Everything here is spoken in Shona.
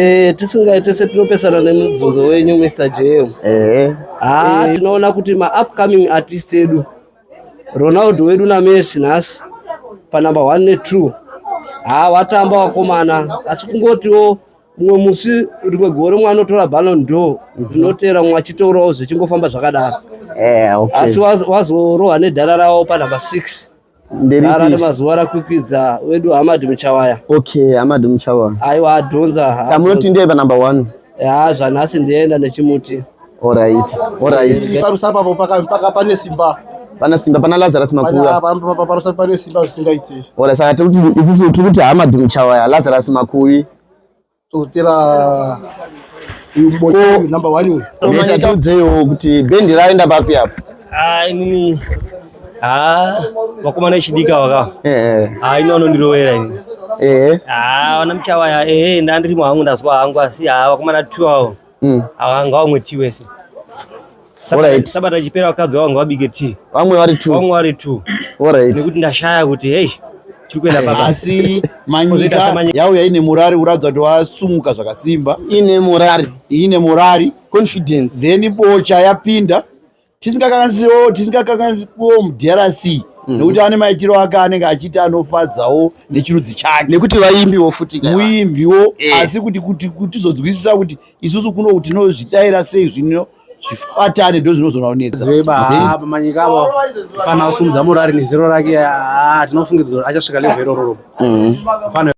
Eh, tisingaite setinopesana nemubvunzo wenyu Mr JM. Ehe. Haa, tinoona kuti maupcoming artist edu Ronaldo wedu naMessi nhasi panumber 1 ne2 haa watamba wakomana, asi kungotiwo mumwe musi rimwe gore mumwe anotora Ballon d'Or rinoteera mumwe achitorawo zvichingofamba zvakadaro. Eh, okay. Asi wazorohwa nedhara ravo panumber 6 Dara remazuva rakwikwidza wedu Hamad Muchawaya. Okay, Hamad Muchawaya. Aiwa adhonza. Samunoti ndiye pa number 1. Ya, zvanhasi ndienda nechimuti. All right. All right. Parusa apo paka paka pane simba. Pana simba pana Lazarus Makuya. Pana parusa pane simba zvisingaite. All right, saka tiri isusu tiri kuti Hamad Muchawaya, Lazarus Makuyi. Totera number 1 uyu. Meta tiudzeiwo kuti bhendi raenda papi apa? Ah, inini ah, vakomana vechidiki ava ka. Eh. Ah, ini vanondirovera ini. Eh. Ah, vana Muchawaya eh ndandirimo hangu ndazwa hangu asi ah vakomana two avo. Ava ngavamwe tea wese. Alright. Sabata ichipera vakadzi vavo ngavabike tea. Vamwe vari two. Vamwe vari two. Alright. Nekuti ndashaya kuti hey tiri kuenda baba. Asi Manyika yauya ine morari kuratidza kuti wasumuka zvakasimba. Ine morari. Ine morari. Confidence. Then Bocha yapinda. Tisingakanganisiwo tisingakanganisiwo muDRC nekuti ane maitiro ake anenge achiita anofadzawo nechirudzi chake. Nekuti vaimbiwo futi. Muimbiwo asi kuti kuti kuti tizonzwisisa kuti isusu kuno tinozvidaira sei zvino zvibatane ndo zvinozonetsa. Zveba Manyika avo fana kusumudza morari nezero rake, ah, tinofungidzira kuti achasvika level irororo. Fana.